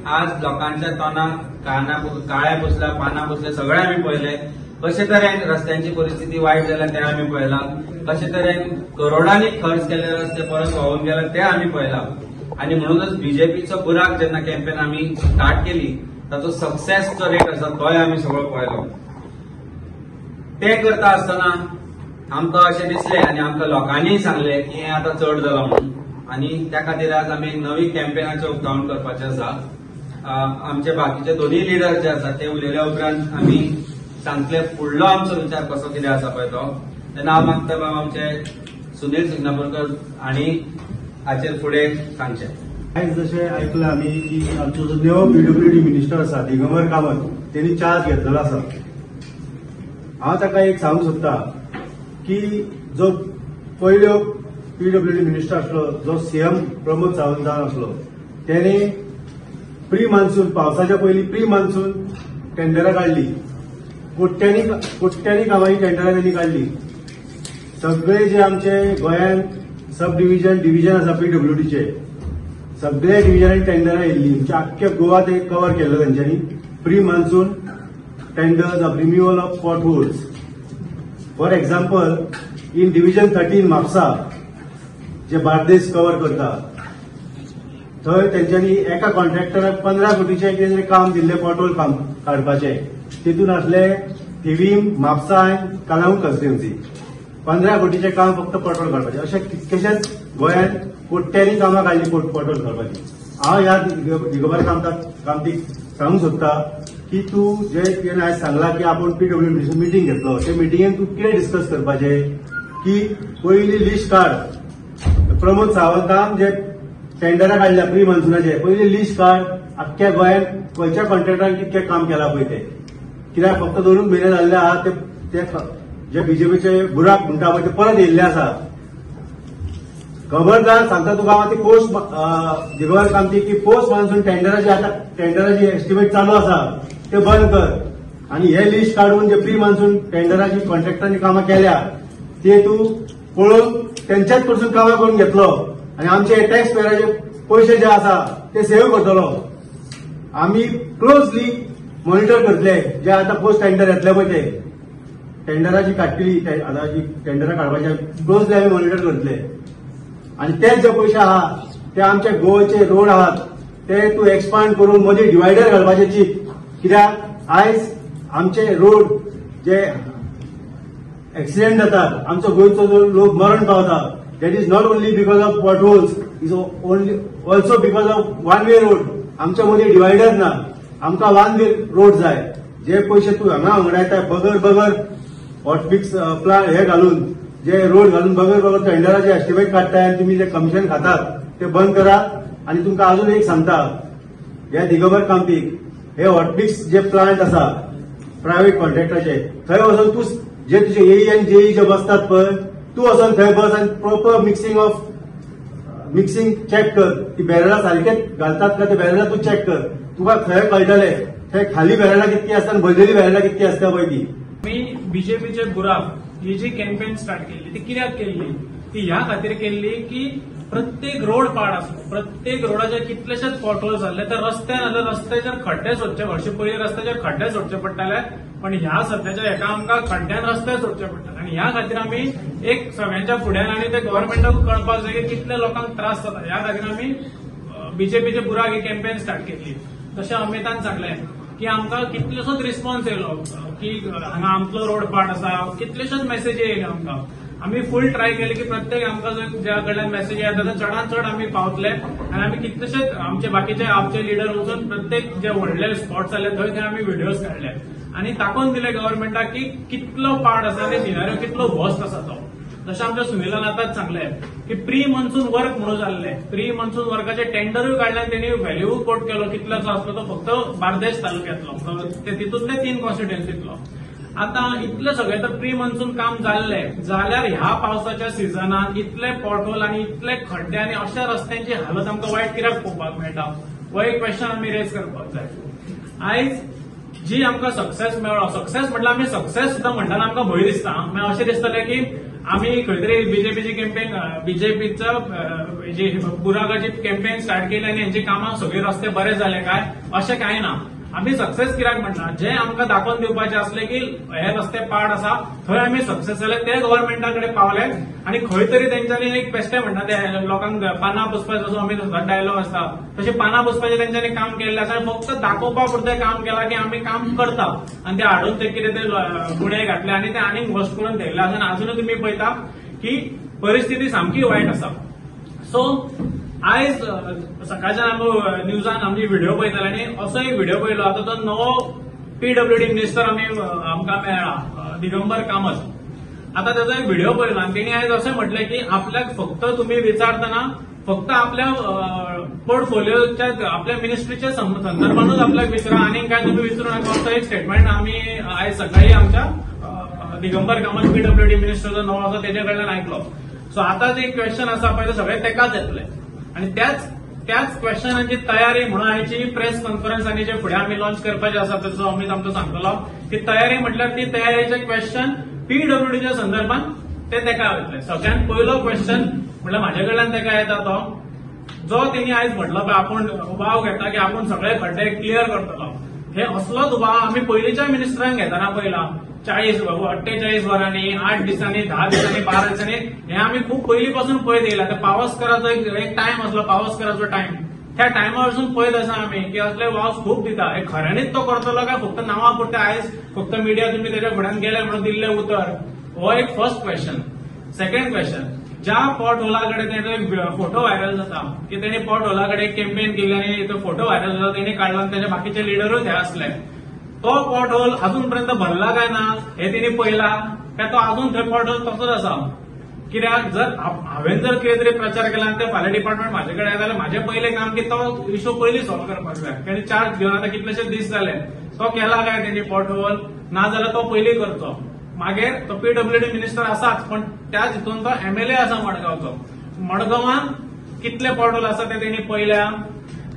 आज लोकांच्या तोंडाक काना काळ्या पुसल्या, पानां पुसले, सगळे आमी पळयले. कशे तरेन रस्त्यांची परिस्थिती वायट जाल्या ते आमी पळयला. कशे तरेन करोडांनी खर्च केल्ले रस्ते परत व्हांवून गेले ते आमी पळयला. आनी म्हणूनच बीजेपीचो बुराक जेन्ना कॅम्पेन आमी स्टार्ट केली ताचो सक्सेसचो रेट आसा तोय आमी सगळो पळयलो. ते करता आसतना आमकां अशें दिसलें आनी आमकां लोकांनीय सांगलें की हें आतां चड जालां म्हणून. आनी त्या खातीर आज आमी एक नवी कॅम्पेनाचें उक्तावण करपाचें आसा. आमचे बाकीचे दोनूय लिडर जे आसा ते उलयल्या उपरांत आमी सांगतले फुडलो आमचो विचार कसो कितें आसा पळय तो. तेन्ना हांव मागता बाबा आमचे सुनील सिंगनापूरकर आनी हाचेर फुडें सांगचें. आयज जशें आयकलां आमी की आमचो जो नवो पीडब्ल्यूडी मिनिस्टर आसा दिगंबर कामत तेणी चार्ज घेतलेलो आसा. हांव ताका एक सांगूंक सोदता की जो पयलो पीडब्ल्यूडी मिनिस्टर आसलो, जो सीएम प्रमोद सावंत जावन आसलो, तेणे प्री मान्सून पावसाच्या पयलीं प्री मान्सून टेंडरां काडली. कोट्यांनी कामाची टेंडरां तेणी काडली. सगळे जे आमचे गोंयांत सब डिविजन डिविजन आसा पीडब्ल्यूडीचे सगळे डिविजनांनी टेंडरां येयल्ली. म्हणजे आख्खे गोवा ते कवर केल्लो तेंच्यांनी. Pre monsoon tenders of renewal of potholes. For example, in division 13 Mapusa J Bardez cover करता थंय तेंच्यांनी एका कॉन्ट्रॅक्टराक 15 कोटीचें कितें तरी काम दिल्लें पॉटहोल काम काडपाचें. तितून आसले थिवीम, म्हापसा आनी कालांगूट कॉन्स्टिट्युएन्सी. 15 कोटीचें काम फक्त पॉटहोल काडपाचें. अशें कितकेशेच गोंयांत कोट्यांनी कामां काडली पॉटहोल काडपाची. हांव ह्या दिगंबर कामतीक सांगूंक सोदता की तूं जे तुवें आयज सांगलां की आपूण पीडब्ल्यूडी मिटींग घेतलो, ते मिटिंगेन तूं कितें डिस्कस करपाचें की पयली लिस्ट काड. प्रमोद सावंतान जे टेंडरां काडल्या प्री मान्सुनाचे पयली लिस्ट काड आख्ख्या गोंयांत खंयच्या कॉन्ट्रॅक्टरान कितकें काम केलां पळय तें. कित्याक फक्त 2 म्हयने जाल्ले आहा ते जे बीजेपीचे बुराक म्हणटा पळय ते परत येयल्ले आसा. खबरदार सांगता तुका हांव ती पोस्ट दिगंबर कामती की पोस्ट मान्सून टेंडराची आतां टेंडराची एस्टिमेट चालू आसा ते बंद कर आनी हे लिस्ट काडून जे प्री मान्सून टेंडराची कॉन्ट्रॅक्टरांनी कामां केल्या ते तूं पळोवन तेंच्याच कडसून कामां करून घेतलो आनी आमचे टॅक्स पेयराचे पयशे जे आसा ते सेव्ह करतलो. आमी क्लोजली मॉनिटर करतले जे आतां पोस्ट टेंडर येतले पळय ते टेंडराची काडटली, आतां जी टेंडरां काडपाची क्लोजली आमी मॉनिटर करतले. आनी तेच जे पयशे आहा ते आमचे गोवाचे रोड आहात ते तूं एक्सपांड करून मदीं डिवायडर घालपाचे चीत. कित्याक आयज आमचे रोड जे एक्सिडेंट जातात, आमचो गोंयचो जो लोक मरण पावता, that is not only because of potholes, is only also because of one way road. आमच्या मदीं डिवायडर ना, आमकां वन वे रोड जाय. जे पयशे तूं हांगा वांगडायता बगर बगर हॉटमिक्स प्लांट हे घालून जे रोड घालून बगर बगर टेंडराचे एस्टिमेट काडटाय आनी तुमी जे कमिशन खातात ते बंद करा. आनी तुमकां अजून एक सांगता, ह्या दिगंबर कामतीक हे हॉटमिक्स जे प्लांट आसा प्रायव्हेट कॉन्ट्रॅक्टराचे थंय वचून तूं जे तुजे एई आनी जेई जे बसतात पळय तूं वचून थंय बस आनी प्रॉपर मिक्सिंग चॅक कर. ती बॅरलां सारकेच घालतात काय ते बॅरलां तूं चॅक कर. तुका थंय कळटलें थंय खाली बॅरलां कितकी आसता आनी भरलेली बॅरलां कितकी आसता पळय ती. आमी बीजेपीचे बुराक ही जी कॅम्पेन स्टार्ट केल्ली ती कित्याक केल्ली, ती ह्या खातीर केल्ली की प्रत्येक रोड पाड आसलो, प्रत्येक रोडाचेर कितलेशेच पॉटहोल जाल्ले, तर रस्त्यान जाल्यार रस्त्याचेर खड्डे सोदचे, हरशीं पयलीं रस्त्याचेर खड्डे सोदचे पडटाले, पण ह्या सद्याच्या हेका आमकां खड्ड्यान रस्ते सोदचे पडटाले. आनी ह्या खातीर आमी एक सगळ्यांच्या फुड्यान आनी ते गव्हर्मेंटाक कळपाक जाय की कितले लोकांक त्रास जाता, ह्या खातीर आमी बीजेपीचे बुराक ही कॅम्पेन स्टार्ट केल्ली. तशें अमितान सांगलें की आमकां कितलोसोच रिस्पॉन्स येयलो की हांगा आमचो रोड पाड आसा, कितल्योश्योच मॅसेजी येयल्यो आमकां. आमी फूल ट्राय केले की प्रत्येक आमकां ज्या कडल्यान मॅसेज येता ते चडान चड आमी पावतले आनी आमी कितलेशेच आमचे बाकीचे आमचे लिडर वचून प्रत्येक जे व्हडले स्पॉट्स जाले थंय थंय आमी व्हिडियोज काडले आनी दाखोवन दिले गव्हर्मेंटाक की कितलो पाड आसा ते सिनारियो, कितलो वर्स्ट आसा तो. जशें आमच्या सुनिलान आतांच सांगलें की प्री मॉन्सून वर्क म्हणून जाल्लें, प्री मॉन्सून वर्काचे टेंडरूय काडले आनी तेणी व्हॅल्यू कोट केलो कितल्याचो आसलो तो फक्त बार्देश तालुक्यांतलो, तितूंतले 3 कॉन्स्टिट्युएन्सींतलो. आतां इतलें सगळें तर प्री मॉन्सून काम जाल्लें जाल्यार ह्या पावसाच्या सिजनान इतले पॉटहोल आनी इतले खड्डे आनी अशा रस्त्यांची हालत आमकां वायट कित्याक पळोवपाक मेळटा, हो एक क्वेश्चन आमी रेज करपाक जाय. आयज जी आमकां सक्सेस मेळ्ळो, सक्सेस म्हटल्यार आमी सक्सेस सुद्दां म्हणटाना आमकां भंय दिसता. मागीर अशें दिसतलें की आमी खंय तरी बीजेपीची कॅम्पेन, बीजेपीचो जी बुराकाची कॅम्पेन स्टार्ट केली आनी हेंची कामां सगळे रस्ते बरे जाले काय, अशें कांय ना. आमी सक्सेस कित्याक म्हणना, जे आमकां दाखोवन दिवपाचें आसलें की हे रस्ते पाड आसा थंय आमी सक्सेस जाले, ते गव्हर्मेंटा कडेन पावले आनी खंय तरी तेंच्यांनी एक पेस्टे म्हणटा ते लोकांक पानां पुसपाचो जसो आमी डायलॉग आसता तशें पानां पुसपाचें तेंच्यांनी काम केल्लें आसा. फक्त दाखोवपा पुरतें काम केलां की आमी काम करता आनी ते हाडून ते कितें ते गुणे घातले आनी ते आनीक वर्स्ट करून ठेवले आसा. आनी अजुनूय तुमी पळयता की परिस्थिती सामकी वायट आसा. सो आयज सकाळच्यान आमी न्यूजान आमची व्हिडिओ पळयताले आनी असो एक व्हिडिओ पळयलो. आतां तो नवो पीडब्ल्यूडी मिनिस्टर आमी आमकां मेळ्ळा, दिगंबर कामत. आतां ताचो एक व्हिडिओ पळयलो आनी तेणी आयज अशें म्हटलें की आपल्याक फक्त तुमी विचारतना फक्त आपल्या पोर्टफोलियोच्या आपल्या मिनिस्ट्रीच्या संदर्भानूच आपल्याक विचारा, आनी काय तुमी विचारू नाका, असो एक स्टेटमेंट आमी आयज सकाळी आमच्या दिगंबर कामत पीडब्ल्यूडी मिनिस्टर जो नवो आसा तेजे कडल्यान आयकलो. सो आतां जे क्वेश्चन आसा पळय ते सगळे तेकाच येतले आनी त्याच त्याच क्वेश्चनाची तयारी म्हणून आयची प्रेस कॉन्फरन्स आनी जे फुडें आमी लॉन्च करपाचे आसा ताचो अमित आमचो सांगतलो की तयारी म्हटल्यार ती तयारीचे क्वेश्चन पीडब्ल्यूडीच्या संदर्भात ते तेका वयतले. सगळ्यांत पयलो क्वेश्चन म्हटल्यार म्हाजे कडल्यान तेका येता तो जो तेणी आयज म्हटलो पळय आपूण वाव घेता की आपूण सगळे खड्डे क्लियर करतलो, हे असलोच वाव आमी पयलींच्या मिनिस्टरांक घेतना पळयला. 40 48 वरांनी, 8 दिसांनी, 10 दिसांनी, 12 दिसांनी, हे आमी खूब पयलीं पासून पळयत येयला. ते पावसकराचो एक टायम आसलो, पावसकराचो टायम, त्या टायमा वरसून पळयत आसा आमी की असले वाव खूब दिता. हे खऱ्यांनीच तो करतलो काय फक्त नांवा पुरतें आयज फक्त मिडिया तुमी तेच्या फुड्यान गेले म्हणून दिल्लें उतर, हो एक फर्स्ट क्वेश्चन. सेकंड क्वेश्चन, ज्या पॉट होला कडेन तेजो एक फोटो व्हायरल जाता की तेणी पॉट होला कडेन एक कॅम्पेन केली आनी तो फोटो व्हायरल जाता, तेणी काडला आनी तेजे बाकीचे लिडरूच हे आसले, तो पॉट होल अजून पर्यंत भरला काय ना हे तेणी पळयला काय तो अजून थंय पॉट होल तसोच आसा. कित्याक जर हांवें जर कितें तरी प्रचार केला आनी ते फाल्यां डिपार्टमेंट म्हाजे कडेन जाल्यार म्हाजें पयलें काम की तो इशू पयलीं सॉल्व करपाक जाय. तेणी चार्ज घेवन आतां कितलेशे दीस जाले, तो केला काय तेणी पॉट होल, ना जाल्यार तो पयलीं करचो. मागीर तो पीडब्ल्यूडी मिनिस्टर आसाच, पण त्याच हितून तो एमएलए आसा मडगांवचो, मडगांवान कितले पॉट होल आसा ते तेणी पळयल्या,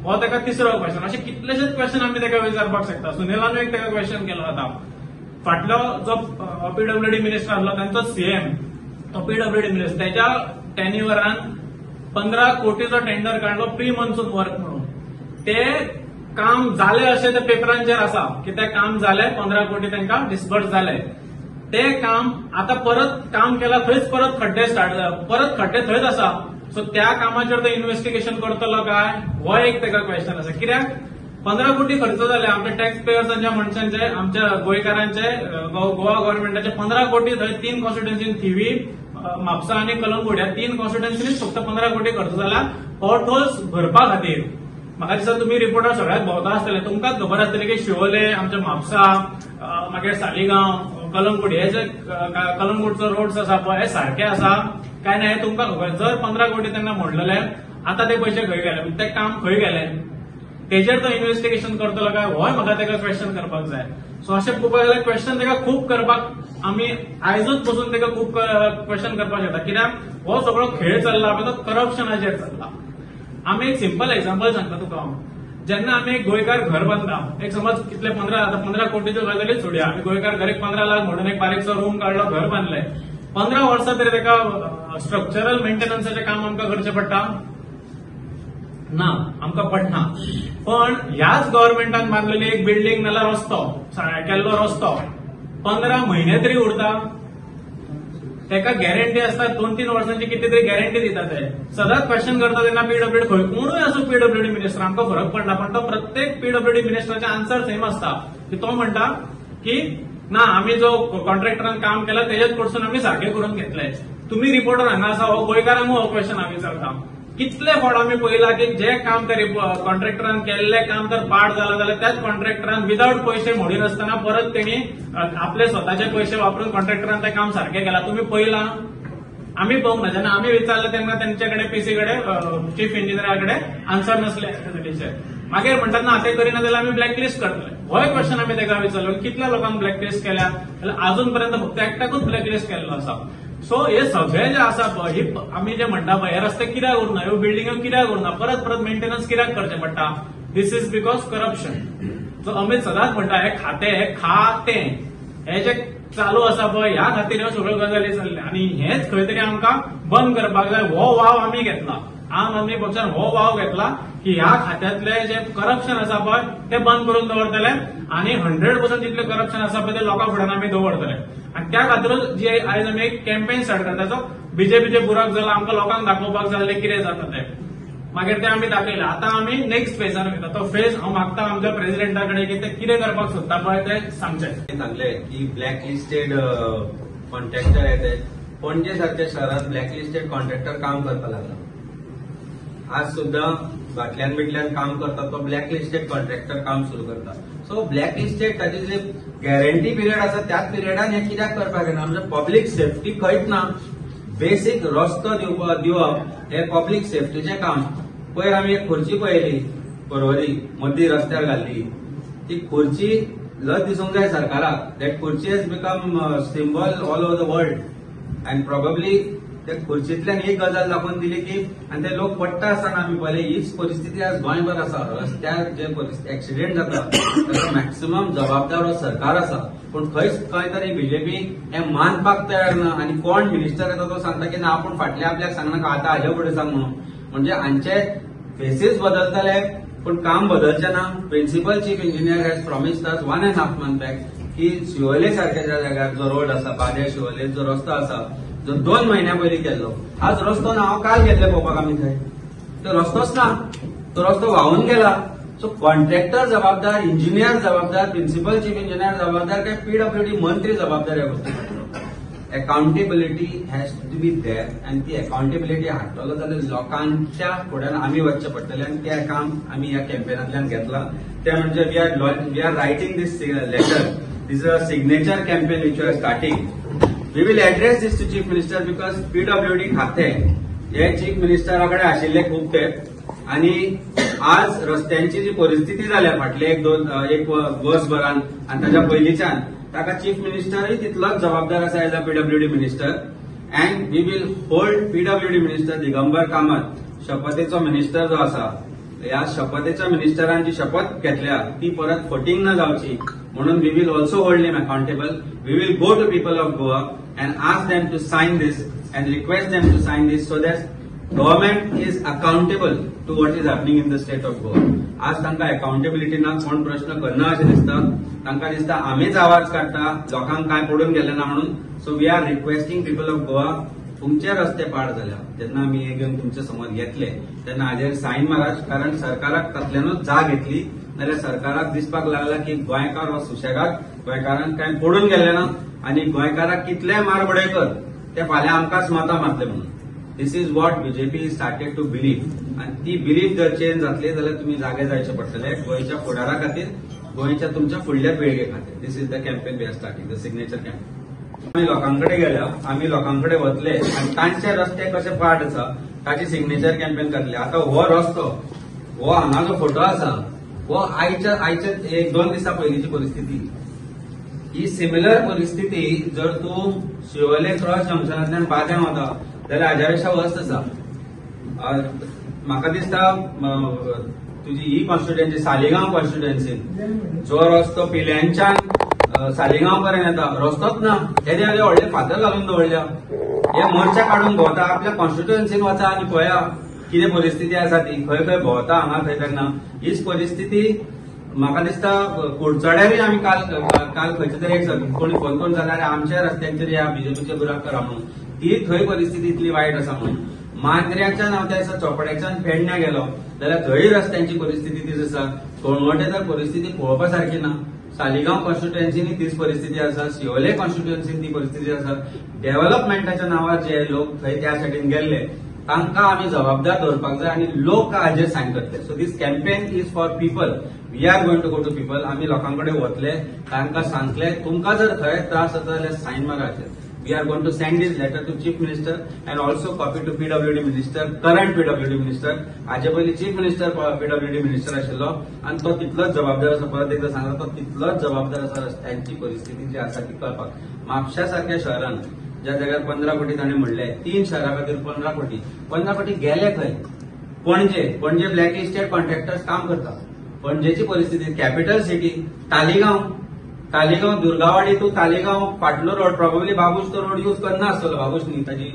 हो ताका तिसरो क्वेश्चन. अशे कितलेशेच क्वेश्चन आमी ताका विचारपाक शकता. सुनिलानूय एक ताका क्वेश्चन केलो. आतां फाटलो जो पीडब्ल्यूडी मिनिस्टर आसलो तांचो सीएम, तो पीडब्ल्यूडी मिनिस्टर, तेच्या टेन्युअरान 15 कोटीचो टेंडर काडलो प्री मॉन्सून वर्क म्हणून. ते काम जालें अशें ते पेपरांचेर आसा की ते काम जालें, 15 कोटी तांकां डिस्बर्स जाले. ते काम आतां परत काम केलां थंयच परत खड्डे स्टार्ट जाले, परत खड्डे थंयच आसा. सो त्या कामाचेर तो इन्व्हेस्टिगेशन करतलो काय, हो एक ताका क्वेश्चन आसा. कित्याक 15 कोटी खर्च जाले आमच्या टॅक्स पेयर्सांच्या मनशांचे, आमच्या गोंयकारांचे, गोवा गव्हर्नमेंटाचे 15 कोटी थंय 3 कॉन्स्टिट्युएन्सीन, थिवी, म्हापसा आनी कलंगूट ह्या 3 कॉन्स्टिट्युएन्सीनीच फक्त 15 कोटी खर्च जाला पॉट होल्स भरपा खातीर. म्हाका दिसता तुमी रिपोर्टर सगळ्याक भोंवता आसतले, तुमकांच खबर आसतलें की शिवोले, आमच्या म्हापसा, मागीर सालिगांव, कलंगूट, हे जे कलंगूटचो रोड्स आसा पळय हे सारके आसा काय ना हे तुमकां खबर. जर 15 कोटी तेन्ना मोडलेले, आतां ते पयशे खंय गेले, ते काम खंय गेले, तेजेर तो इन्व्हेस्टिगेशन करतलो काय, होय म्हाका ताका क्वेश्चन करपाक जाय. सो अशें पळोवपाक गेल्यार क्वेश्चन ताका खूब करपाक आमी आयजूच बसून ताका खूब क्वेश्चन करपाक शकता. कित्याक हो सगळो खेळ चल्ला पळय तो करप्शनाचेर चल्ला. आमी एक सिंपल एग्जाम्पल सांगता तुका हांव. जेन्ना आमी एक गोंयकार घर बांदता, एक समज कितले 15, आतां 15 कोटीच्यो गजाली सोडया, आमी गोंयकार घर एक 15 लाख म्हणून एक बारीकसो रूम काडलो, घर बांदले, 15 वर्सां तरी ताका स्ट्रक्चरल मेंटेनन्साचें काम आमकां करचें पडटा ना, आमकां पडना. पण ह्याच गव्हर्मेंटान बांदलेली एक बिल्डींग नाल्यार रस्तो केल्लो रस्तो 15 म्हयने तरी उरता, ताका गॅरंटी आसता 2-3 वर्सांची कितें तरी गॅरंटी दिता. ते सदांच क्वेश्चन करता तेन्ना पीडब्ल्यूडी खंय कोणूय आसूं पीडब्ल्यूडी मिनिस्टर आमकां फरक पडना, पण तो प्रत्येक पीडब्ल्यूडी मिनिस्टराचे आन्सर सेम आसता की तो म्हणटा की ना आमी जो कॉन्ट्रॅक्टरान काम केला तेजेच कडसून आमी सारकें करून घेतले. तुमी रिपोर्टर हांगा आसा, हो गोंयकारांक हो क्वेश्चन हांव विचारता. कितले फावट आमी पळयला की जे काम त्या कॉन्ट्रॅक्टरान केल्लें काम तर पाड जालां जाल्यार त्याच कॉन्ट्रॅक्टरान विदावट पयशे मोडिनासतना परत तेणी आपले स्वताचे पयशे वापरून कॉन्ट्रॅक्टरान तें काम सारकें केलां. तुमी पळयलां? आमी पळोवंक ना. जेन्ना आमी विचारलें तेन्ना तेंचे कडेन पीसी कडेन चीफ इंजिनियरा कडेन आन्सर नासले गजालीचेर. मागीर म्हणटात ना ते करिना जाल्यार आमी ब्लॅकलिस्ट करतले. होय क्वेश्चन आमी ताका विचारलो कितल्या लोकांक ब्लॅकलिस्ट केल्या, जाल्यार अजून पर्यंत फक्त एकट्याकूच ब्लॅकलिस्ट केल्लो आसा. सो हे सगळे जे आसा पळय, ही आमी जे म्हणटा पळय हे रस्ते कित्याक उरना, ह्यो बिल्डिंग्यो कित्याक उरना, परत परत मेंटेनन्स कित्याक करचें पडटा, this is because corruption. जो अमित सदांच म्हणटा हे खातें, हे खातें हे जे चालू आसा पळय ह्या खातीर ह्यो सगळ्यो गजाली चल्ल्या आनी हेच खंय तरी आमकां बंद करपाक जाय. हो वाव आमी घेतला, आम आदमी पक्षान हो वाव घेतला की ह्या खात्यांतले जे करप्शन आसा पळय ते बंद करून दवरतले आनी 100% जितले करप्शन आसा पळय ते लोकां फुड्यान आमी दवरतले. आनी त्या खातीरूच जी आयज आमी एक कॅम्पेन स्टार्ट करता, जो बीजेपीचे बुराक जाला आमकां लोकांक दाखोवपाक जाल्ले कितें जाता ते, मागीर ते आमी दाखयले. आतां आमी नेक्स्ट फेजान वयता, तो फेज हांव मागता आमच्या प्रेसिडेंटा कडेन की ते कितें करपाक सोदता पळय ते सांगचे. सांगले की ब्लॅक लिस्टेड कॉन्ट्रॅक्टर येते, पणजे सारख्या शहरात ब्लॅक लिस्टेड कॉन्ट्रॅक्टर काम करपाक लागला. आज सुद्धा बाटल्यान बिटल्यान काम करता तो ब्लॅक लिस्टेड कॉन्ट्रॅक्टर काम सुरू करता. सो ब्लॅक लिस्टेड ताची जी गॅरंटी पिरियड आसा त्याच पिरियडान हें कित्याक करपाक जायना? आमच्या पब्लीक सेफ्टी खंयच ना. बेसीक रस्तो दिवप हे पब्लीक सेफ्टीचें काम. पयर आमी एक खुर्ची पळयली परवरी मदीं रस्त्यार घाल्ली, ती खुर्ची लज दिसूंक जाय सरकाराक. That खुर्ची has become symbol all over the world and probably ते खुर्चींतल्यान एक गजाल दाखोवन दिली की आनी ते लोक पडटा आसतना आमी पळयले. हीच परिस्थिती आज गोंयभर आसा. रस्त्यार जे एक्सिडेंट जाता ताका मॅक्सिमम जबाबदार हो सरकार आसा, पूण खंयच खंय तरी बीजेपी हें मानपाक तयार ना. आनी कोण मिनिस्टर येता तो सांगता की ना आपूण फाटले आपल्याक सांगनाका, आतां हाजे फुडें सांग म्हणून. म्हणजे हांचे फेसीस बदलतले पूण काम बदलचें ना. Principal chief engineer has promised us 1.5 month back की शिवोले सारख्या ज्या जाग्यार जो रोड आसा, बाद्या शिवोले जो रस्तो आसा जो 2 म्हयन्या पयलीं केल्लो, आज रस्तो ना. हांव काल गेल्ले पळोवपाक आमी थंय, तो रस्तोच ना, तो रस्तो व्हांवून गेला. सो कॉन्ट्रॅक्टर जबाबदार, इंजिनियर जबाबदार, प्रिन्सिपल चीफ इंजिनियर जबाबदार, काय पीडब्ल्यूडी मंत्री जबाबदार ह्या गोश्टी फाटलो. Accountability has to be there आनी ती अकाउंटेबिलिटी हाडटलो जाल्यार लोकांच्या फुड्यान आमी वचचें पडटलें आनी तें काम आमी ह्या कॅम्पेनांतल्यान घेतलां. तें म्हणजे we are writing this letter, this is a signature campaign which we are starting. We will address this to Chief Minister because PWD खातें हे चीफ मिनिस्टरा कडेन आशिल्ले खूब ते, आनी आज रस्त्यांची जी परिस्थिती जाल्या फाटले एक वर्सभरान आनी ताच्या पयलींच्यान, ताका चीफ मिनिस्टरूय तितलोच जबाबदार आसा as a PWD minister. And we will hold PWD minister Digambar Kamat, शपथेचो मिनिस्टर जो आसा, ह्या शपथेच्या मिनिस्टरान जी शपथ घेतल्या ती परत फटींग न जावची म्हणून we will also hold him accountable. We will go to people of Goa and ask them to sign this and request them to sign this so that government is accountable to what is happening in the state of Goa. आज तांकां accountability ना, कोण प्रश्न करना अशें दिसता. तांकां दिसता आमीच आवाज काडटा, लोकांक कांय पडून गेलें ना म्हणून. So we are requesting people of Goa, तुमचे रस्ते पाड जाल्या जेन्ना आमी हे घेवन तुमचे समोर येतले तेन्ना हाजेर सायन मारात, कारण सरकाराक तातल्यानूच जाग येतली. नाजाल्यार सरकाराक दिसपाक लागला की गोंयकार हो सुशेगाद, गोंयकारांक कांय पडून गेलें ना आनी गोंयकाराक कितलेय मार बडय कर ते फाल्यां आमकांच मतां मारतले म्हणून. This is what BJP started to believe आनी ती बिलीफ जर चेंज जातली जाल्यार तुमी जागे जायचे पडटले गोंयच्या फुडारा खातीर, गोंयच्या तुमच्या फुडल्या पिळगे खातीर. This is the campaign we are starting, the signature campaign. आमी लोकांकडे गेल्या, आमी लोकांकडे वतले आनी तांचे रस्ते कशे पाड आसा ताची सिग्नेचर कॅम्पेन करतले. आतां हो रस्तो, हो हांगा जो फोटो आसा हो आयच्या 1-2 दिसां पयलींची परिस्थिती. ही सिमिलर परिस्थिती जर तूं शिवोले क्रॉस जंक्शनांतल्यान बाद्यां वता जाल्यार हाज्या पेक्षा वर्स आसा. म्हाका दिसता तुजी ही कॉन्स्टिट्युएन्सी सालिगांव कॉन्स्टिट्युएन्सीन जो रस्तो पिल्यांच्यान सालिगांव पर्यंत येता रस्तोच ना, तेजे व्हडले फातर घालून दवरल्या. हे मोर्चा काडून भोंवता, आपल्या कॉन्स्टिट्युएन्सीन वचा आनी पळया कितें परिस्थिती आसा ती, खंय खंय भोंवता हांगा खंय तेन्ना. हीच परिस्थिती म्हाका दिसता कुडचड्यारूय आमी काल खंयचे तरी एक कोणी फोन करून जाल्यार आमच्या रस्त्यांचेर ह्या बीजेपीचे बुराक करा म्हणून, ती थंय परिस्थिती इतली वायट आसा म्हणून. मांद्र्याच्यान हांव त्या दिसा चोपड्याच्यान पेडण्या गेलो जाल्यार थंय रस्त्यांची परिस्थिती तीच आसा. कळंगूटे तर परिस्थिती पळोवपा सारकी ना. सालिगांव कॉन्स्टिट्युएन्सीनी तीच परिस्थिती आसा, शिवोले कॉन्स्टिट्युएन्सीन ती परिस्थिती आसा. डेव्हलपमेंटाच्या नांवार जे लोक थंय त्या सायडीन गेल्ले तांकां आमी जबाबदार दवरपाक जाय आनी लोक हाजेर सायन करतले. So this campaign is for people, we are going to go to people. आमी लोकां कडेन वतले, तांकां सांगतले तुमकां जर खंय त्रास जाता जाल्यार सायन मारा हाचेर. We are going to send this letter to Chief Minister and also copy to PWD Minister, current PWD Minister. हाजे पयलीं Chief Minister PWD Minister आशिल्लो आनी तो तितलोच जबाबदार आसा. परत एकदां सांगता, तो तितलोच जबाबदार आसा रस्त्यांची परिस्थिती जी आसा ती कळपाक. म्हापशा सारक्या शहरान ज्या जाग्यार 15 कोटी ताणें म्हणलें, 3 शहरां खातीर 15 कोटी, 15 कोटी गेले खंय? पणजे ब्लॅक लिस्टेड कॉन्ट्रॅक्टर्स काम करता. पणजेची परिस्थिती, capital city, Taleigao, Taleigao Durgawadi to Taleigao फाटलो रोड प्रॉबेबली बाबूश तो रोड यूज करना आसतलो. बाबूश न्ही, ताजी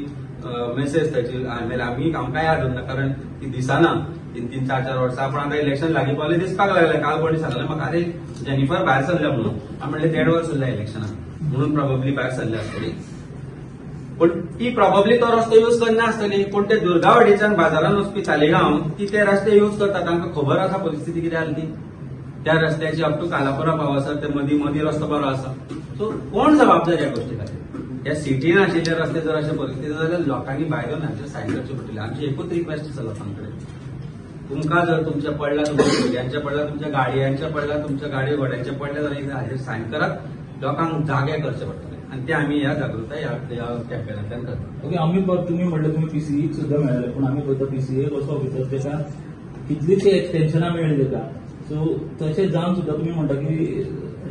मेसेज ताची आमी आमकां याद उरना कारण ती दिसना 3 3 4 4 वर्सां. पण आतां इलेक्शन लागीं पावलें दिसपाक लागलें. काल कोणी सांगलें म्हाका, अरे जेनिफर भायर सरल्या म्हणून. हांव म्हणलें 1.5 वर्स उरल्या इलेक्शनाक म्हणून प्रॉबेबली भायर सरल्या आसतली. पण ती प्रॉबेबली तो रस्तो यूज करना आसतली. पूण ते दुर्गावाडीच्यान बाजारान वचपी तालिगांव ती ते रस्ते यूज करता. तांकां खबर आसा परिस्थिती कितें आसली ती त्या रस्त्याची. अप टू कालापुरा पावसर ते मदीं मदीं रस्तो बरो आसा. सो कोण जबाबदार ह्या गोष्टी खातीर? ह्या सिटीन आशिल्ले रस्ते जर अशे परिस्थिती जाल्यार लोकांनी भायर येवन हाचेर सायन करचे पडटले. आमची एकूच रिक्वेस्ट आसा लोकां कडेन, तुमकां जर तुमचें पडलां, तुमच्या भुरग्यांचें पडलां, तुमच्या गाडयांचें पडलां, तुमच्या गाडयो घोड्यांचें पडलें जाल्यार हाचेर सायन करात. लोकांक जागे करचे पडटले आनी ते आमी ह्या जागृताय ह्या कॅम्पेनांतल्यान करता. ओके, आमी तुमी म्हणलें तुमी पीसीईक सुद्दां मेळ्ळे, पूण आमी पळयता पीसीए कसो ऑफिसर ताका कितलींशी एक्सटेन्शनां मेळ्ळी ताका. सो तशें जावन सुद्दां तुमी म्हणटा की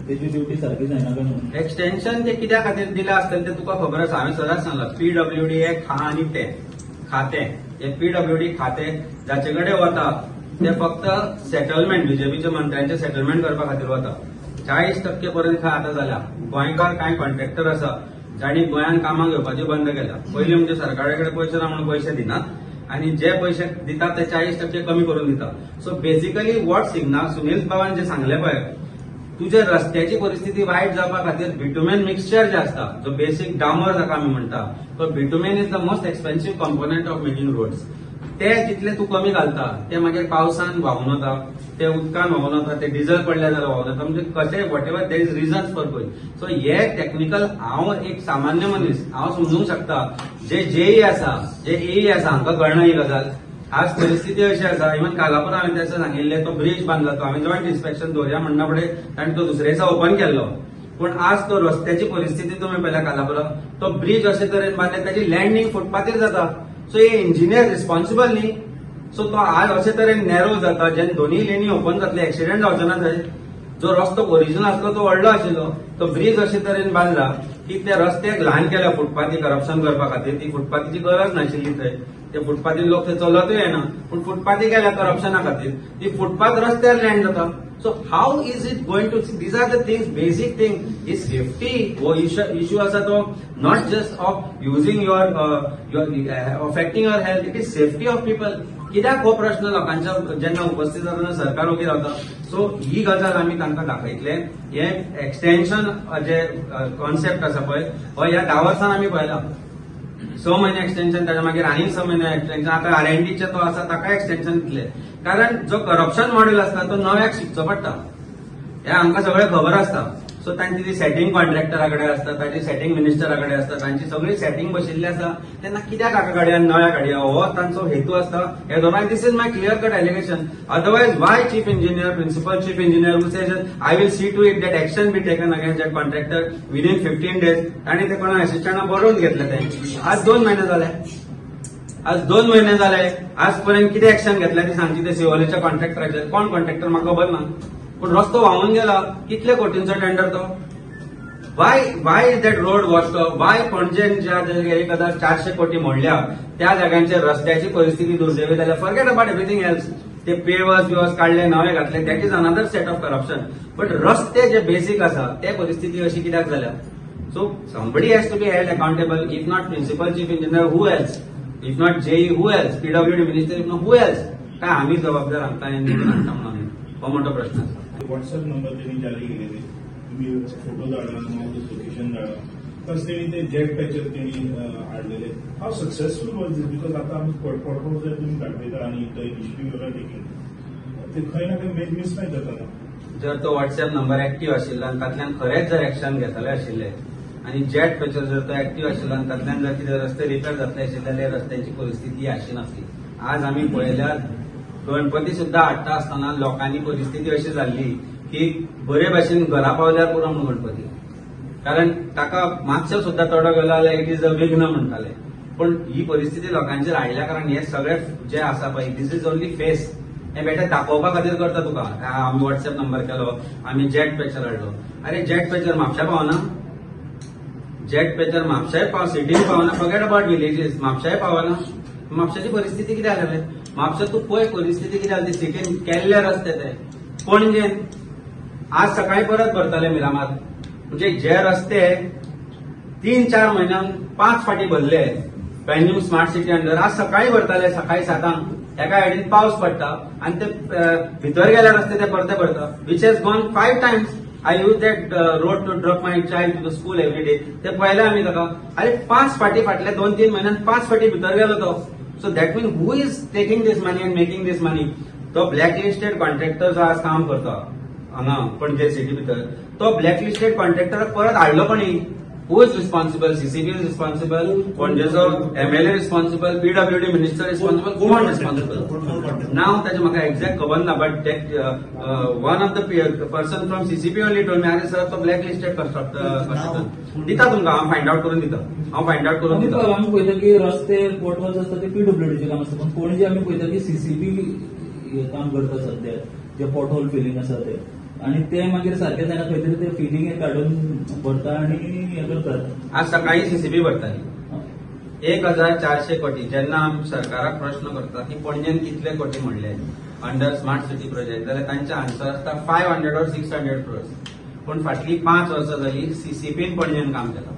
तेजी ड्युटी सारकी जायना काय म्हणून? एक्सटेन्शन ते कित्या खातीर दिलां आसतलें तें तुका खबर आसा. हांवें सदांच सांगलां, पीडब्ल्यूडी हे खा आनी ते खातें, हे पीडब्ल्यूडी खातें जाचे कडेन वता ते फक्त सेटलमेंट, बीजेपीच्या मंत्र्यांचे सेटलमेंट करपा खातीर वता. 40% पर्यंत खंय आतां जाल्या. गोंयकार कांय कॉन्ट्रॅक्टर आसा जांणी गोंयांत कामां घेवपाची बंद केल्या. पयलीं म्हणजे सरकारा कडेन पयशे ना म्हणून पयशे दिनात आनी जे पयशे दितात ते 40% कमी करून दितात. So basically what signal Sunil बाबान जे सांगलें पळय, तुजे रस्त्याची परिस्थिती वायट जावपा खातीर बिटुमेन मिक्सचर जे आसता, जो बेसीक डामर जाका आमी म्हणटा, तो bitumen is the most expensive component of making roads. ते जितले तूं कमी घालता ते मागीर पावसान व्हांवून वता, ते उदकान व्हांवून वता, ते डिझल पडले जाल्यार व्हांवून वता. म्हणजे कशें whatever there is reasons for going. So हे टॅक्निकल हांव एक सामान्य मनीस हांव समजूंक शकता. जे जेई आसा, जे एई आसा हांकां कळना ही गजाल. आज परिस्थिती अशी आसा, इवन कालापूर हांवें तें सांगिल्लें, तो ब्रिज बांदला तो हांवें जॉयंट इन्स्पेक्शन दवरया म्हणना फुडें ताणें तो दुसरे दिसा ओपन केल्लो. पूण आज तो रस्त्याची परिस्थिती तुमी पळयल्या कालापुरा, तो ब्रिज अशे तरेन बांदले ताची लँडींग फुटपाथीर जाता. सो हे इंजिनियर रिस्पॉन्सिबल न्ही. सो तो आज अशे तरेन नॅरो जाता जेन्ना दोनूय लेनी ओपन जातले, एक्सिडंट जावचो ना थंय. जो रस्तो ओरिजिनल आसलो तो व्हडलो आशिल्लो, तो ब्रिज अशे तरेन बांदला की त्या रस्त्याक ल्हान केल्या फुटपाथी करप्शन करपा खातीर. ती फुटपाथीची गरज नाशिल्ली थंय, ते फुटपाथीर लोक थंय चलतूय येना, पूण फुटपाथी केल्या करप्शना खातीर. ती फुटपाथ रस्त्यार लँड जाता. So how is it going to see? These are the things, basic thing is safety. हो इश्यू आसा तो not just of using your affecting your health, it is safety of people. कित्याक हो प्रश्न लोकांच्या जेन्ना उपस्थित जाता तेन्ना सरकार ओगी रावता. सो ही गजाल आमी तांकां दाखयतले. हे एक्सटेन्शन जे कॉन्सेप्ट आसा पळय, हो ह्या 10 वर्सान आमी पळयला. 6 म्हयने एक्सटेन्शन, ताच्या मागीर आनीक 6 म्हयने एक्सटेन्शन, आतां आरएनडीचे तो आसा ताका एक्सटेन्शन दितले. कारण जो करप्शन मॉडेल आसता तो नव्याक शिकचो पडटा, हें आमकां सगळें खबर आसता. सो तांची ती सेटींग कॉन्ट्रॅक्टरा कडेन आसता, ताची सेटींग मिनिस्टरा कडेन आसता, तांची सगळी सेटींग बशिल्ली आसा. तेन्ना कित्याक हाका काडया नव्या काडया हो तांचो हेतू आसता. हे दोन this is my clear cut allegation. Otherwise why chief engineer, principal chief engineer who says I will see to it that action be taken against that contractor within 15 days. तांणी ते कोणा असिस्टंटा बरोवन घेतले ते. आज 2 म्हयने जाले, आज 2 म्हयने जाले, आज पर्यंत कितें एक्शन घेतलें ती सांगची ते शिवोलेच्या कॉन्ट्रॅक्टराचेर. कोण कॉन्ट्रॅक्टर म्हाका खबर ना, पूण रस्तो व्हांवून गेला. कितले कोटींचो टेंडर तो? Why why is that road washed off? Why पणजेन ज्या जाग्यार 1400 कोटी मोडल्या त्या जाग्यांचेर रस्त्याची परिस्थिती दुर्दैवी जाल्या. फॉरगेट अबाउट एव्हरीथींग एल्स, ते पेवर्स बिवर्स काडले, नवे घातले, that is another set of corruption. But रस्ते जे बेसीक आसा ते परिस्थिती अशी कित्याक जाल्या? So somebody has to be held accountable. If not principal chief engineer, who else? If not JE, who else? PWD minister, if not who else? काय आमी जबाबदार आमकां हाडटा म्हणून हो मोठो प्रश्न आसा. व्हॉट्सएप नंबर तेणी जारी केलेले, तुमी फोटो धाडा, लोकेशन धाडा, प्लस तेणी ते जेट पॅचर तेणी हाडलेले. How successful was this? Because आतां आमी फोटो जर तुमी दाखयता आनी the initiative you are taking, ते खंय ना खंय मिसमॅच जाता ना. जर तो व्हॉट्सएप नंबर एक्टीव आशिल्लो आनी तातल्यान खरेंच जर एक्शन घेतले आशिल्ले आनी जेट पॅचर जर तो एक्टीव आशिल्लो आनी तातल्यान जर कितें रस्ते रिपेर जातले आशिल्ले जाल्यार रस्त्यांची परिस्थिती अशी नासली. आज आमी पळयल्यार गणपती सुद्दां हाडटा आसतना लोकांनी परिस्थिती अशी जाल्ली की बरे भाशेन घरा पावल्यार पुरो म्हणून गणपती, कारण ताका मातसो सुद्दां तोडो गेलो जाल्यार it is a विघ्न म्हणटाले. पूण ही परिस्थिती लोकांचेर आयल्या कारण हे सगळे जे आसा पळय, this is only face. हे बेटे दाखोवपा खातीर करता तुका. आमी व्हॉट्सएप नंबर केलो, आमी जेट पॅचर हाडलो. अरे जेट पॅचर म्हापशा पावना, जेट पॅचर म्हापशाय पाव, सिटीन पावना, फॉरगेट अबाउट विलेजीस, म्हापशाय पावना. म्हापशाची परिस्थिती कितें जाली? म्हापशा तूं पळय परिस्थिती कितें जाली, सिटीन केल्ले रस्ते ते पणजेन आज सकाळी परत भरताले मिरामार. म्हणजे जे रस्ते 3-4 म्हयन्यान 5 फाटी भरले पेंजीम स्मार्ट सिटी अंडर, आज सकाळी भरताले सकाळी 7 एका सायडीन पावस पडटा आनी ते भितर गेल्या रस्ते ते परते भरता, which has gone 5 times. I use that road to drop my child to the school every day. ते पळयले आमी ताका, अरे 5 फाटी फाटल्या 2-3 म्हयन्यान 5 फाटी भितर गेलो तो. So that mean who is taking this money and making this money? तो ब्लॅक लिस्टेड कॉन्ट्रॅक्टर जो आज काम करता हांगा पणजे सिटी भितर, तो ब्लॅक लिस्टेड कॉन्ट्रॅक्टराक परत हाडलो कोणी? Who is responsible? CCP is responsible, पणजेचो MLA responsible, PWD minister responsible, कोण रिस्पॉन्सिबल? नाव ताचें म्हाका एक्झॅक्ट खबर ना, but one of the person from CCP only told me, अरे सर तो ब्लॅक लिस्टेड कॉन्ट्रॅक्टर दिता तुमकां, हांव फायंड आउट करून दिता, हांव फायंड आउट करून दिता. आमी पळयता की रस्ते पोटहोल्स आसता ते पीडब्ल्यूडीचें काम आसता, पण पणजे आमी पळयता की सीसीपी काम करता सध्या, जे पोटहोल फिलिंग आसा ते, आणि ते मागीर सारखे जायना, खंय तरी ते फिलिंग काडून भरता आणि हे करतात. आज सकाळी सीसीपी भरताली 1400 कोटी. जेन्ना आमी सरकाराक प्रश्न करता की पणजेन कितले कोटी म्हणले अंडर स्मार्ट सिटी प्रोजेक्ट, जाल्यार तांचे आन्सर आसता 500 or 600 crores. पूण फाटली 5 वर्सां जाली सीसीपीन पणजेन काम केलां,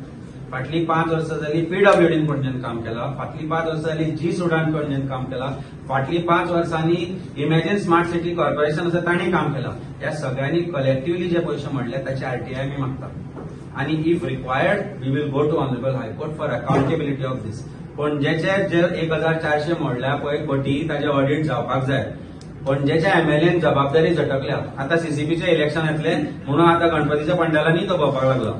फाटली 5 वर्सां जाली पीडब्ल्यूडीन पणजेन काम केलां, फाटली 5 वर्सां जाली जी सुडान पणजेन काम केलां, फाटली 5 वर्सांनी इमॅजिन स्मार्ट सिटी कॉर्पोरेशन आसा तांणी काम केलां. ह्या सगळ्यांनी कलेक्टिवली जे पयशे म्हणले ताचे आरटीआय आमी मागता आनी if required we will go to honourable high court for accountability of this. पणजेचे जे 1400 म्हणल्या पळय कोटी, ताजे ऑडिट जावपाक जाय. पणजेच्या एमएलएन जबाबदारी झटकल्या. आतां सीसीपीचें इलेक्शन येतलें म्हणून आतां गणपतीच्या पंडालांनी तो भोंवपाक लागलो,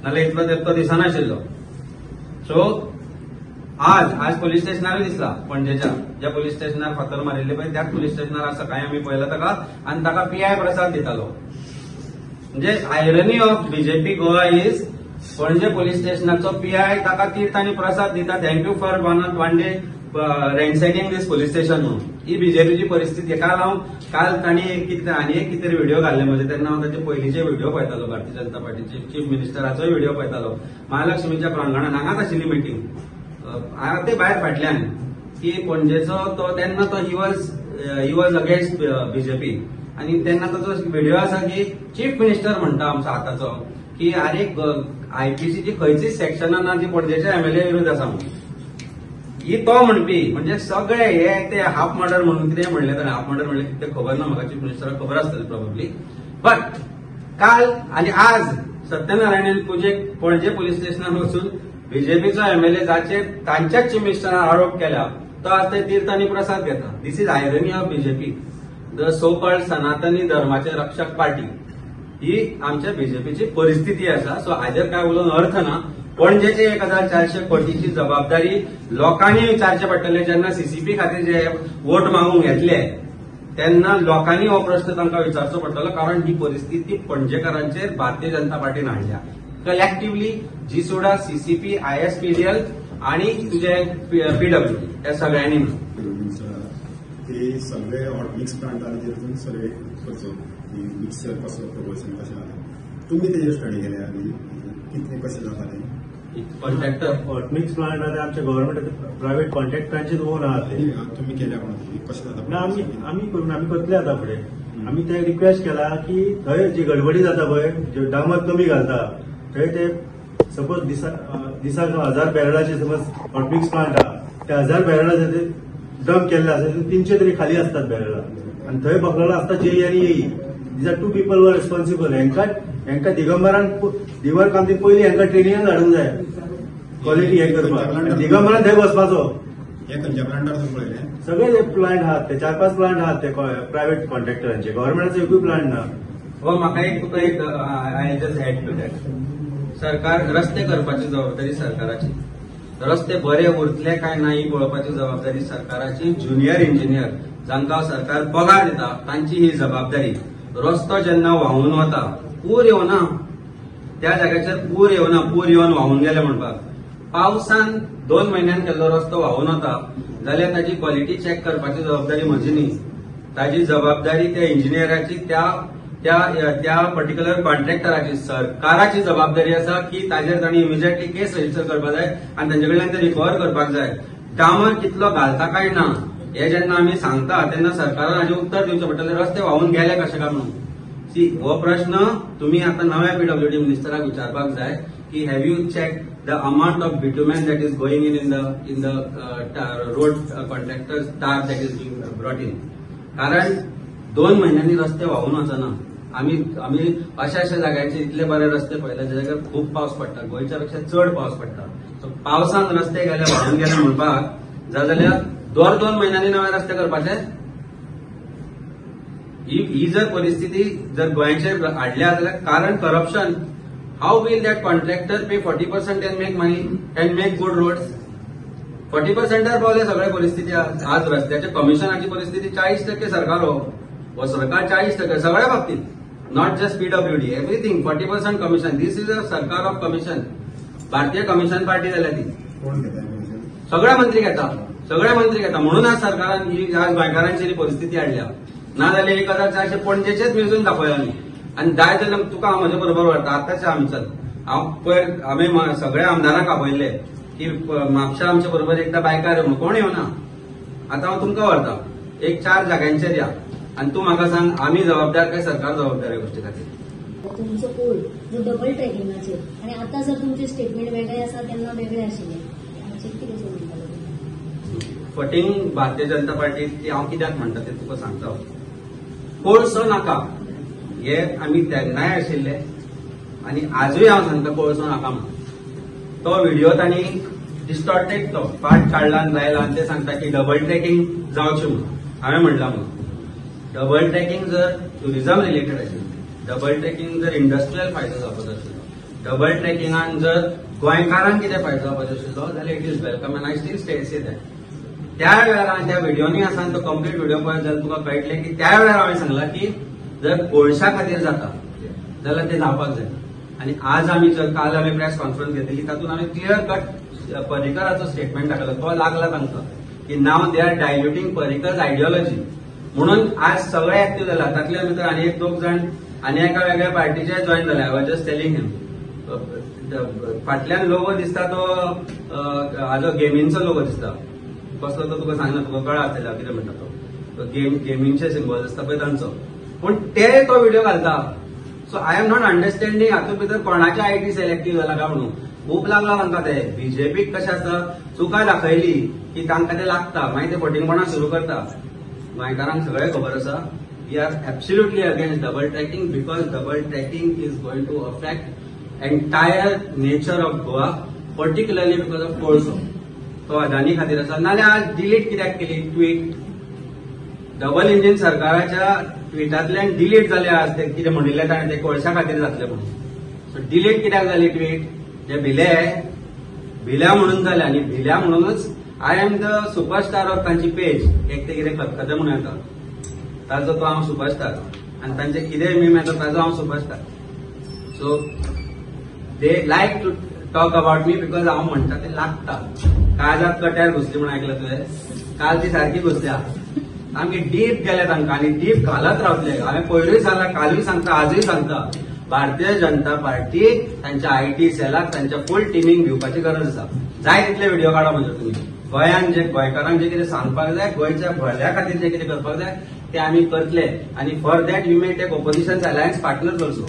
नाल्यार इतलो तेप तो दिसनाशिल्लो. सो आज आज पोलीस स्टेशनारूय दिसला पणजेच्या, ज्या पोलीस स्टेशनार फातर मारिल्ले पळय त्याच पोलीस स्टेशनार आज सकाळी आमी पळयला ताका, आनी ताका पीआय प्रसाद दितालो. म्हणजे irony of BJP Goa is Panaji police स्टेशनाचो PI ताका तीर्थ आनी प्रसाद दिता, thank you for one day ransacking this police station म्हणून. ही बीजेपीची परिस्थिती. काल हांव काल तांणी कितें आनी एक कितें तरी व्हिडिओ घाल्ले म्हणजे, तेन्ना हांव ताचे पयलींचे व्हिडिओ पळयतालो, भारतीय जनता पार्टीचे चीफ मिनिस्टराचोय व्हिडिओ पळयतालो. महालक्ष्मीच्या प्रांगणान हांगाच आशिल्ली मिटींग, हांगा ते भायर फाटल्यान की पणजेचो तो तेन्ना तो he was against BJP, आनी तेन्ना ताचो व्हिडिओ आसा की चीफ मिनिस्टर म्हणटा आमचो आतांचो की आरे आयपीसीची खंयचीच सेक्शनां ना जी पणजेच्या एमएलए विरुद्ध आसा म्हणून. ही तो म्हणपी म्हणजे सगळे हे ते हाफ मर्डर म्हणून कितें म्हणलें ताणें, हाफ मर्डर म्हणलें कितें खबर ना म्हाका, चीफ मिनिस्टराक खबर आसतली प्रोबेबली. बट काल आनी आज सत्यनारायण पुजेक पणजे पोलीस स्टेशनार वचून बीजेपीचो एमएलए जाचेर तांच्याच चीफ मिनिस्टरान आरोप केला तो आज ते तीर्थ आनी प्रसाद घेता. This is irony of BJP, the so called Sanatani धर्माचे रक्षक पार्टी. ही आमच्या बीजेपीची परिस्थिती आसा. सो हाजेर काय उलोवन अर्थ ना. पणजेचे 1400 कोटीची जबाबदारी लोकांनी विचारचे पडटले. जेन्ना सीसीपी खातीर जे वोट मागूंक घेतले तेन्ना लोकांनी हो प्रश्न तांकां विचारचो पडटलो, कारण ही परिस्थिती पणजेकारांचेर भारतीय जनता पार्टीन हाडल्या कलेक्टिवली. जीसुडा, सीसीपी, आयएसपीडीएल आणि तुजे पीडब्ल्यूडी ह्या सगळ्यांनी म्हणून ते सगळे हॉट मिक्स प्लांटाचेर सर्वे करचो की मिक्सर कसो प्रपोर्शन कशें जाता, तुमी तेजेर स्टडी केल्या आनी कितले कशें जाता तें. कॉन्ट्रॅक्टर हॉट मिक्स प्लांट आतां आमच्या गव्हर्मेंट प्रायव्हेट कॉन्ट्रॅक्टरांचेच ओन आहा ते. तुमी केल्या कोणाची कशें जाता? ना, आमी करून आमी करतले आतां फुडें. आमी ते रिक्वेस्ट केला की थंय जी गडबडी जाता पळय, जे डामत कमी घालता थंय ते सपोज दिसाक 1000 बॅरलाचे समज हॉट मिक्स प्लांट आहा, ते 1000 बॅरलाचे ते डंप केल्ले आसा, 300 तरी खाली असतात बॅरला, आनी थंय बघलेलो आसता जेई आनी एई. These are 2 people were responsible. हेंका दिगंबरान Digambar कामती पयलीं हेंका ट्रेनिंगाक धाडूंक जाय क्वॉलिटी हे करपाक. दिगंबरान थंय बसपाचो. हे खंयच्या प्लांटार तुमी पळयलें? सगळे जे प्लांट आहात ते 4-5 प्लांट आहात ते प्रायव्हेट कॉन्ट्रॅक्टरांचे, गव्हर्मेंटाचो एकूय प्लांट ना. हो म्हाका एक तुका एक I just add to that. सरकार रस्ते करपाची जबाबदारी सरकाराची, रस्ते बरे उरतले काय ना ही पळोवपाची जबाबदारी सरकाराची. ज्युनियर इंजिनियर जांकां सरकार पगार दिता तांची ही जबाबदारी. रस्तो जेन्ना व्हांवून वता, पूर येवना त्या जाग्याचेर, पूर येवना, पूर येवन व्हांवून गेले म्हणपाक, पावसान 2 म्हयन्यान केल्लो रस्तो व्हांवून वता जाल्यार ताची क्वॉलिटी चॅक करपाची जबाबदारी म्हजी न्ही, ताची जबाबदारी त्या इंजिनियराची, त्या त्या त्या पर्टिक्युलर कॉन्ट्रॅक्टराची. सरकाराची जबाबदारी आसा की ताजेर तांणी इमिजिएटली केस रजिस्टर करपाक जाय आनी तांचे कडल्यान ते रिकवर करपाक जाय. डामर कितलो घालता काय ना हे जेन्ना आमी सांगता तेन्ना सरकारान हाजें उत्तर दिवचें पडटलें, रस्ते व्हांवून गेले कशे काय म्हणून. सी, हो प्रश्न तुमी आतां नव्या पीडब्ल्यूडी मिनिस्टराक विचारपाक जाय की have you check the amount of bitumen that is going in the road contractors tar that is being brought in. कारण 2 म्हयन्यांनी रस्ते व्हांवून वचना. आमी आमी अशा अशा जाग्यांचे इतले बरे रस्ते पळयले ज्या जाग्यार खूब पावस पडटा, गोंयच्या पेक्षा चड पावस पडटा. सो पावसान रस्ते गेले व्हांवून गेले म्हणपाक जाय जाल्यार दर 2 म्हयन्यांनी नवे रस्ते करपाचे. ही जर परिस्थिती जर गोंयचेर हाडल्या जाल्यार कारण corruption. How will that contractor pay 40% and make money and make good roads? 40% पावले सगळे परिस्थिती. आज रस्त्याच्या कमिशनाची परिस्थिती 40% सरकार हो सरकार 40% सगळ्या बाबतीत, not just PWD, everything 40% commission. This is a सरकार ऑफ कमिशन. भारतीय कमिशन पार्टी जाल्या ती. कोण घेता कमिशन? सगळे मंत्री घेता, सगळे मंत्री घेता. म्हणून आज सरकारान ही आज गोंयकारांची परिस्थिती हाडल्या. ना जाल्यार 1400 पणजेचेच मेजून दाखोवया आमी. आनी जाय जाल्यार तुका हांव म्हजे बरोबर व्हरता आतांच आमी चल. हांव पयर आमी सगळ्या आमदारांक आपयल्ले की म्हापशा आमचे बरोबर एकदां बायकार म्हणून, कोण येवना. आतां हांव तुमकां व्हरता एक 4 जाग्यांचेर या आनी तूं म्हाका सांग आमी जबाबदार काय सरकार जबाबदार ह्या गोश्टी खातीर. तुमचो कोड जो डबल ट्रॅकिंगाचेर आनी आतां जर तुमचें स्टेटमेंट वेगळें आसा तेन्ना वेगळें आशिल्लें, हाचेर कितें म्हणटाले? फटींग भारतीय जनता पार्टी ती हांव कित्याक म्हणटा तें तुका सांगता. कोळसो नाका हे आमी तेन्नाय आशिल्ले आनी आजूय हांव सांगता कोळसो नाका म्हणून. तो व्हिडिओ तांणी डिस्टॉर्टेड तो पार्ट काडला आनी लायला आनी ते सांगता की डबल ट्रॅकिंग जावचें म्हणून. हांवें म्हणलां म्हणून डबल ट्रॅकिंग जर ट्युरिजम रिलेटेड आशिल्लें, डबल ट्रॅकिंग जर इंडस्ट्रियल फायदो जावपाचो आशिल्लो, डबल ट्रॅकिंगान जर गोंयकारांक कितें फायदो जावपाचो आशिल्लो जाल्यार it is welcome and I still say that. त्या वेळार त्या व्हिडिओनी आसा तो कंप्लीट व्हिडिओ पळयत जाल्यार तुका कळटलें की त्या वेळार हांवें सांगलां की जर कोळशा खातीर जाता जाल्यार ते जावपाक जाय. आनी आज आमी जर काल आमी प्रेस कॉन्फरन्स घेतली तातूंत आमी क्लियर कट पर्रीकराचो स्टेटमेंट टाकलो, तो लागला तांकां की now they are diluting Parrikar's ideology. म्हणून आज सगळे एक्टिव्ह जाला. तातल्या भितर आनी एक दोग जाण आनी एका वेगळ्या पार्टीचे जॉयन जाले. I was just telling him फाटल्यान लोगो दिसता तो हाजो गेमींचो लोगो दिसता, कसलो तो तुका सांगना, तुका कळा आसतलें हांव कितें म्हणटा तो गेमींचे सिंबल आसता पळय तांचो, पूण ते तो व्हिडिओ घालता. So I am not understanding हातूंत भितर कोणाचे IT sell active जाला काय म्हणून. खूब लागला तांकां ते बीजेपीक कशें आसता, चुका दाखयली की तांकां ते लागता, मागीर ते फटींगपणां सुरू करता. गोंयकारांक सगळें खबर आसा. We are absolutely against double tracking because double tracking is going to affect entire nature of Goa, particularly because of कोळसो. तो अदानी खातीर आसा. नाजाल्यार आज डिलीट कित्याक केली ट्वीट? डबल इंजीन सरकाराच्या ट्विटांतल्यान डिलीट जाले आज ते कितें म्हणिल्लें ताणें ते कोळशा खातीर जातले म्हणून. सो डिलीट कित्याक जाली ट्वीट? जे भिले भिल्या म्हणून जाले आनी भिल्या म्हणूनच I am the superstar of तांची पेज. एक ते कितें खतखतें म्हणून येता ताजो तो हांव सुपरस्टार आनी तांचे कितेंय मीम येता ताजो हांव superstar. So they like to talk about me because हांव म्हणटा ते लागता. काळजात कट्यार घुसली म्हणून आयकलां तुवें? काल ती सारकी घुसल्या, सामकी डीप गेल्या तांकां आनी डीप घालत रावतले. हांवें पयरूय सांगला, कालूय सांगता, आजूय सांगता, भारतीय जनता पार्टी तांच्या IT सेलाक तांच्या फूल टिमीक भिवपाची गरज आसा. जाय तितले व्हिडिओ काडा म्हणजे तुमी. गोंयांत जे गोंयकारांक जे कितें सांगपाक जाय, गोंयच्या भल्या खातीर जे कितें करपाक जाय ते आमी करतले. आनी for that we may take opposition alliance partners also.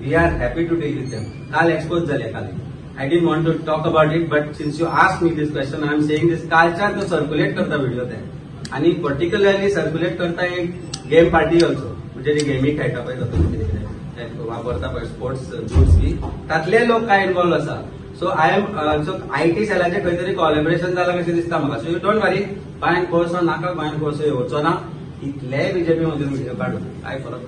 We are happy to deal with them. काल एक्सपोज जाले. काल I didn't want to talk about it, but since you asked me this question, I am saying this. कालच्यान तो circulate करता video ते आनी particularly circulate करता एक game party also, म्हणजे जी गेमी खेळटा पळय तातूंत कितें कितें वापरता पळय स्पोर्ट्स गुड्स बी, तातले लोक काय इन्वॉल्व आसा. So I am so IT सेलाचें खंय तरी कॉलेबरेशन जालां कशें दिसता म्हाका. सो you don't वरी, गोंयांत कोळसो नाका, गोंयांत कोळसो येवचो ना. इतलेय बीजेपी मदीं व्हिडिओ काडून काय फरक पडना.